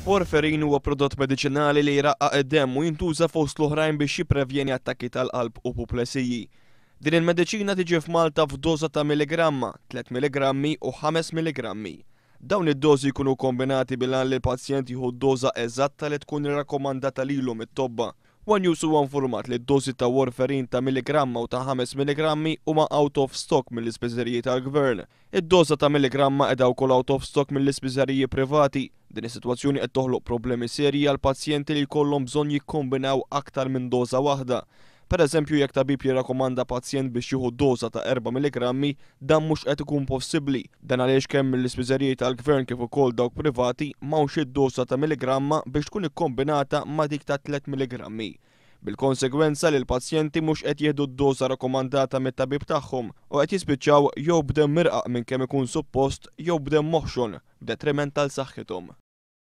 Warfarin huwa prodott mediċinali li jraqqaq id-demm u jintuża fost l-oħrajn biex jipprevjeni attakki tal-qalb u puplesiji. Din il-mediċina tiġi f'Malta f'doża ta' milligramma, 3 milligrammi u 5 milligrammi. Dawn id-dożi jkunu kombinati bil-għan li l-pazjent jieħu d-doża eżatta li tkun irrakkomandata lilu mit-tobba. One News huwa infurmat li d-dożi ta' Warfarin ta' milligramma u ta' 5 milligrammi huma out of stock mill-ispiżeriji tal-Gvern. Id-doża ta' milligramma qiegħda wkoll out of stock mill-ispiżeriji privati. Din is-sitwazzjoni qed toħloq problemi serji għal pazjenti li jkollhom bżonn jikkombinaw aktar minn doża waħda. Per eżempju, jekk tabib jirrakkomanda pazjent biex jieħu doża ta' 4 milligrammi, dan mhux qed ikun possibbli. Dan għaliex kemm mill-ispiżeriji tal-Gvern kif ukoll dawk privati m'hawnx id-doża ta' milligramma biex tkun ikkombinata ma' dik ta' 3 milligrammi. Bil-konsegwenza li l-pazjenti mhux qed jieħdu d-doża rakkomandata mit-tabib tagħhom u qed jispiċċaw jew b'demm irqaq minn kemm ikun suppost jew b'demm moħxon, b'detriment għal saħħithom.